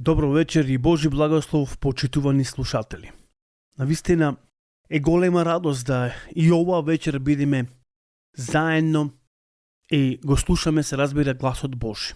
Добро вечер и Божи благослов, почитувани слушатели. Навистина е голема радост да и оваа вечер бидеме заедно и го слушаме, се разбира, гласот Божи.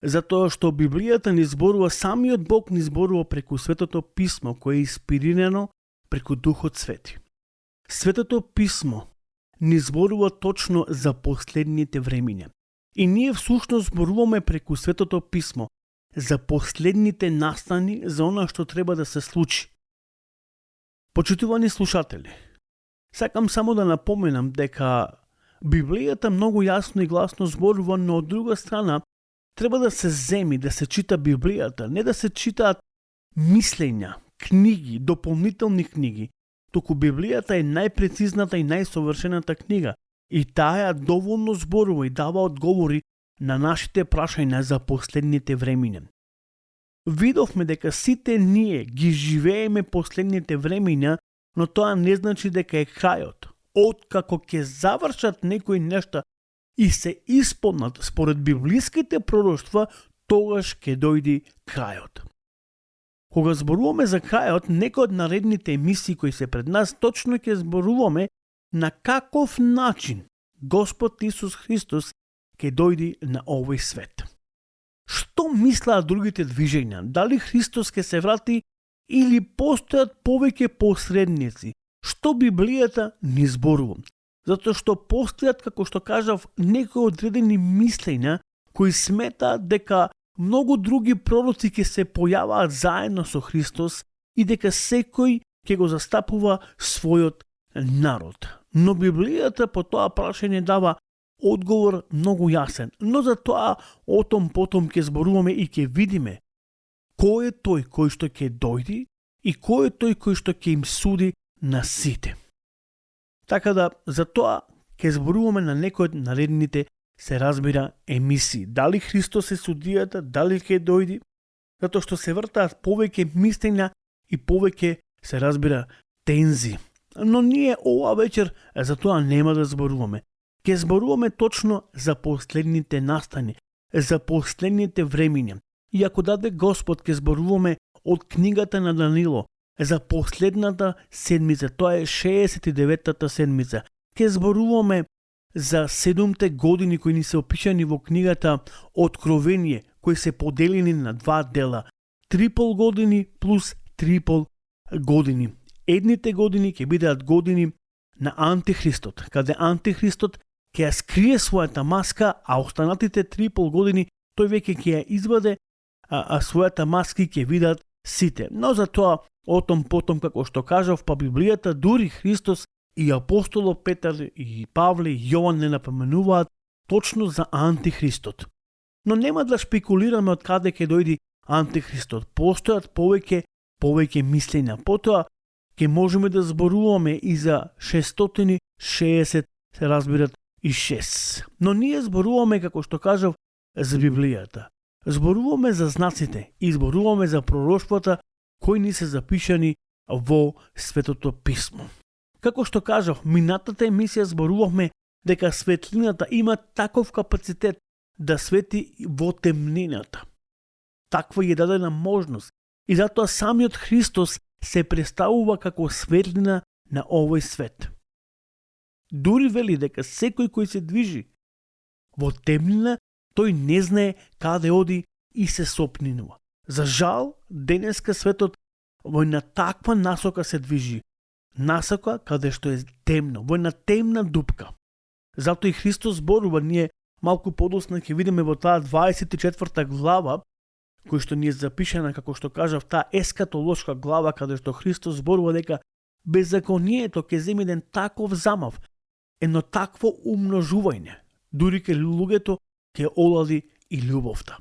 Затоа што Библијата ни зборува, самиот Бог ни зборува преку Светото Писмо, кое е инспирирано преку Духот Свети. Светото Писмо ни зборува точно за последните времиња. И ние всушност зборуваме преку Светото Писмо за последните настани, за она што треба да се случи. Почитувани слушатели, сакам само да напоменам дека Библијата многу јасно и гласно зборува, но од друга страна треба да се земи, да се чита Библијата, не да се читаат мислења, книги, дополнителни книги, туку Библијата е најпрецизната и најсовршената книга и таа доволно зборува и дава одговори на нашите прашања за последните времиња. Видовме дека сите ние ги живееме последните времиња, но тоа не значи дека е крајот. Откако ќе завршат некои нешта и се исполнат според библиските пророштва, тогаш ќе дојде крајот. Кога зборуваме за крајот, некои од наредните емисии кои се пред нас, точно ќе зборуваме на каков начин Господ Исус Христос ќе дојде на овој свет. Што мислаат другите движења? Дали Христос ќе се врати или постојат повеќе посредници? Што Библијата ни зборува? Затоа што постојат, како што кажав, некои одредени мислења кои сметаат дека многу други пророци ќе се појаваат заедно со Христос и дека секој ќе го застапува својот народ. Но Библијата по тоа прашање дава одговор многу јасен, но за тоа потом ќе зборуваме и ќе видиме кој е тој кој што ќе дојди и кој е тој кој што ќе им суди на сите. Така да, за тоа ќе зборуваме на некој од наредните, се разбира, емисии. Дали Христос е судијата, дали ќе дојди, затоа што се вртаат повеќе мислења и повеќе, се разбира, тензи. Но ние оваа вечер за тоа нема да зборуваме. Ќе зборуваме точно за последните настани, за последните времиња. И ако даде Господ, ќе зборуваме од книгата на Данило за последната седмица, тоа е 69-та седмица. Ќе зборуваме за 7 години кои ни се опишани во книгата Откровение, кои се поделени на два дела. 3,5 години плюс 3,5 години. Едните години ќе бидат години на Антихристот, каде Антихристот ќе ја скрие својата маска, а останатите 3,5 години тој веќе ќе ја изваде, а својата маска ќе видат сите. Но за тоа, потом, како што кажав, па Библијата, дури Христос и апостолот Петар и Павле и Јован не напоменуваат точно за Антихристот. Но нема да шпекулираме од каде ќе дојди Антихристот. Постојат повеќе мислења. Потоа ќе можеме да зборуваме и за 660, се разбират, и 6. Но ние зборуваме, како што кажав, за Библијата. Зборуваме за знаците и зборуваме за пророштвата кои ни се запишани во Светото Писмо. Како што кажав, минатата емисија зборувавме дека светлината има таков капацитет да свети во темнината. Таква е дадена можност. И затоа самиот Христос се представува како светлина на овој свет. Дури вели дека секој кој се движи во темнина, тој не знае каде оди и се сопнинува. За жал, денеска светот во една таква насока се движи. Насока каде што е темно, во една темна дупка. Затоа и Христос зборува, ние малку подоцна ќе видиме во таа 24 глава, кој што ни е запишана, како што кажав, таа ескатолошка глава, каде што Христос зборува дека беззаконието ќе земи еден таков замав, едно такво умножување, дури ке луѓето ќе олади и љубовта.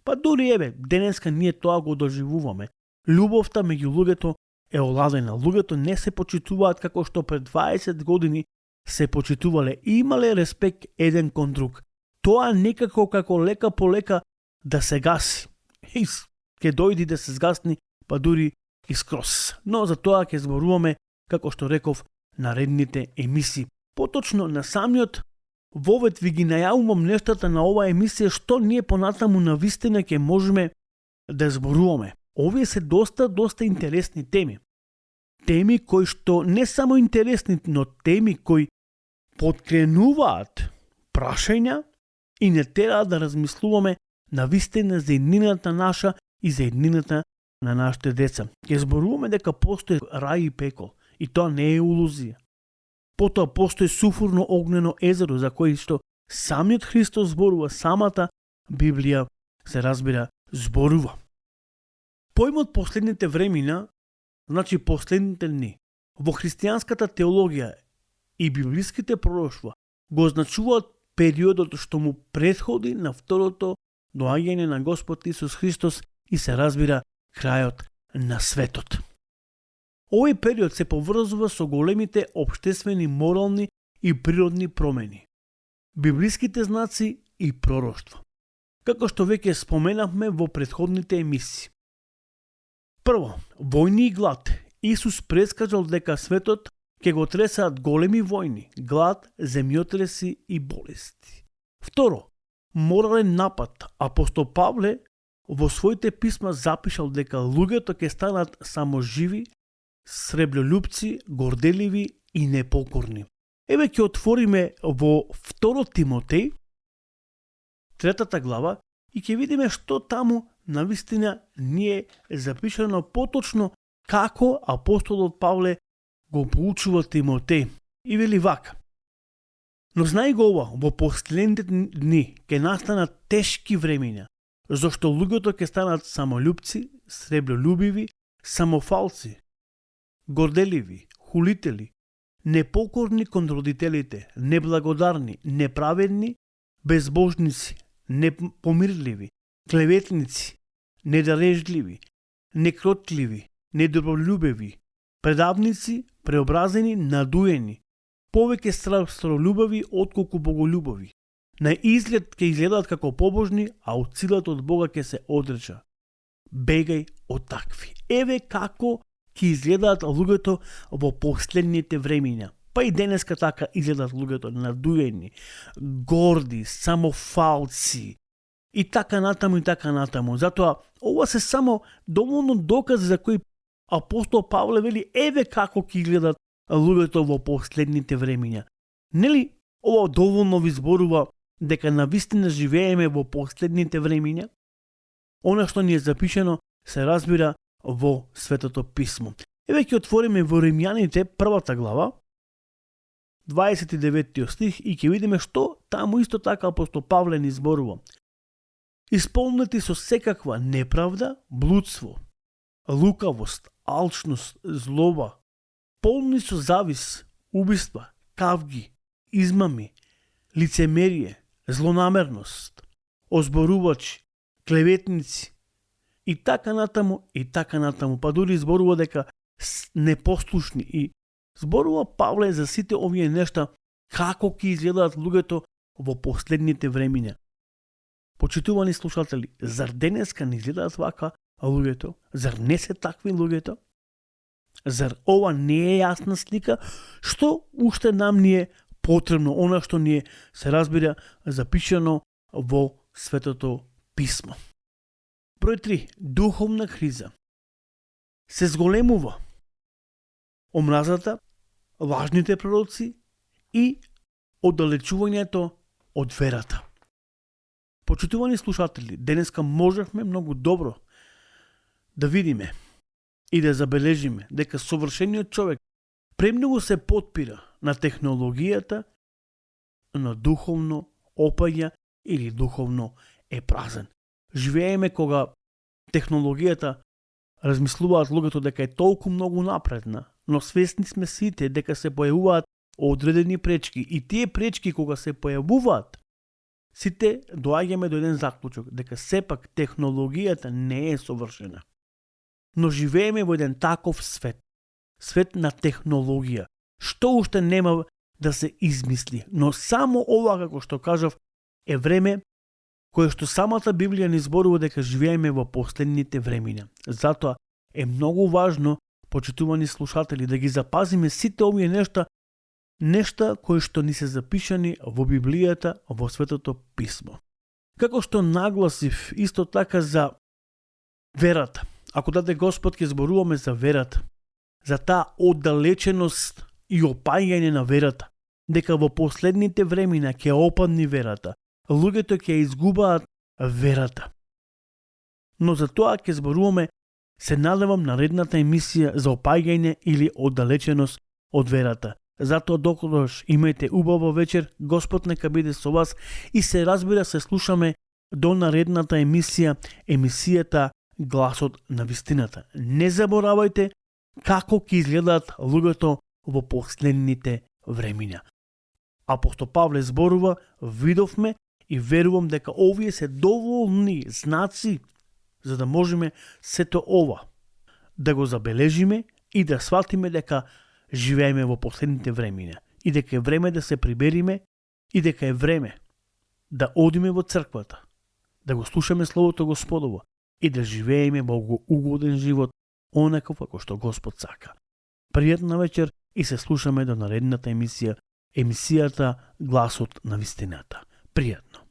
Па дури денеска ние тоа го доживуваме. Љубовта меѓу луѓето е оладена. Луѓето не се почитуваат како што пред 20 години се почитувале и имале респект еден кон друг. Тоа некако како лека по лека да се гаси. Ке дојди да се згасни, па дури и скрос. Но за тоа ќе зборуваме, како што реков, наредните емисии. Поточно на самиот вовед ви ги најавувам нештата на оваа емисија, што ние понатаму на вистина ќе можеме да зборуваме. Овие се доста интересни теми. Теми кои што не само интересни, но теми кои подкренуваат прашања и не тераат да размислуваме навистина за еднината наша и за еднината на нашите деца. Ќе зборуваме дека постои рај и пекол, и тоа не е илузија. Потоа постои суфурно огнено езеро за кој што самиот Христос зборува, самата Библија се разбира зборува. Поимот последните времена, значи последните дни, во христијанската теологија и библиските пророштва го означуваат периодот што му претходи на второто доаѓање на Господ Исус Христос и се разбира крајот на светот. Овој период се поврзува со големите општествени, морални и природни промени, библиските знаци и пророштва, како што веќе споменавме во претходните емисии. Прво, војни и глад. Исус предскажал дека светот ќе го тресаат големи војни, глад, земјотреси и болести. Второ, морален напад. Апостол Павле во своите писма запишал дека луѓето ќе станат саможиви, сребљолюбци, горделиви и непокорни. Еве ќе отвориме во 2 Тимотеј, 3 глава, и ќе видиме што таму навистина ни е запишано поточно како апостолот Павле го поучува Тимотеј. И вели вака: но знај го ова, во последните дни ќе настанат тешки времиња, зашто луѓето ќе станат самолюбци, сребљолюбиви, самофалци, горделиви, хулители, непокорни кон родителите, неблагодарни, неправедни, безбожници, непомирливи, клеветници, недарежливи, некротливи, недобролюбеви, предавници, преобразени, надуени, повеќе страстољубави отколку боголюбави. На изглед ќе изгледаат како побожни, а од силата од Бога ќе се одреча. Бегај од такви. Еве како ќе изгледаат луѓето во последните времиња. Па и денеска така изгледаат луѓето, надуени, горди, самофалци и така натаму и така натаму. Затоа ова се само доволно докази за кои апостол Павле вели еве како ќе изгледаат луѓето во последните времиња. Нели ова доволно ви зборува дека навистина живееме во последните времиња? Она што ни е запишено се разбира во Светото Писмо. Еве ќе отвориме во Римјаните 1 глава, 29 стих и ќе видиме што таму исто така апостол Павле ни зборува. Исполнети со секаква неправда, блудство, лукавост, алчност, злоба, полни со завис, убиства, кавги, измами, лицемерие, злонамерност, озборувачи, клеветници и така натаму, па дури зборува дека непослушни и зборува Павле за сите овие нешта како ќе изгледаат луѓето во последните времиња. Почитувани слушатели, зар денеска не изгледаат вака луѓето? Зар не се такви луѓето? Зар ова не е јасна слика? Што уште нам ни е потребно, она што ни е, се разбира, запишано во Светото Писмо. Број 3. Духовна криза. Се зголемува омразата, лажните пророци и оддалечувањето од верата. Почитувани слушатели, денеска можевме многу добро да видиме и да забележиме дека совршениот човек премногу се потпира на технологијата, но духовно опаѓа или духовно е празен. Живееме кога технологијата размислуваат луѓето дека е толку многу напредна, но свесни сме сите дека се појавуваат одредени пречки и тие пречки кога се појавуваат, сите доаѓаме до еден заклучок дека сепак технологијата не е совршена. Но живееме во еден таков свет, свет на технологија, што уште нема да се измисли, но само ова, како што кажав, е време кое што самата Библија ни зборува дека живееме во последните времиња. Затоа е многу важно, почитувани слушатели, да ги запазиме сите овие нешта кои што ни се запишани во Библијата, во Светото Писмо. Како што нагласив исто така за Верата. Ако даде Господ ќе зборуваме за верата, за таа оддалеченост и опаѓање на верата, дека во последните времена ќе опадни верата, луѓето ќе изгубаат верата. Но за тоа ќе зборуваме, се надевам, наредната емисија за опаѓање или оддалеченост од верата. Затоа доколкош имајте убава вечер, Господ нека биде со вас и се разбира се слушаме до наредната емисијата Гласот на вистината. Не заборавајте како ќе изгледаат луѓето во последните времиња. Апостол Павле зборува, видовме и верувам дека овие се доволни знаци за да можеме сето ова да го забележиме и да сватиме дека живееме во последните времиња и дека е време да се прибериме и дека е време да одиме во црквата, да го слушаме Словото Господово и да живееме богоугоден живот онаков како што Господ сака. Пријатна вечер и се слушаме до наредната емисијата Гласот на вистината. Пријатно.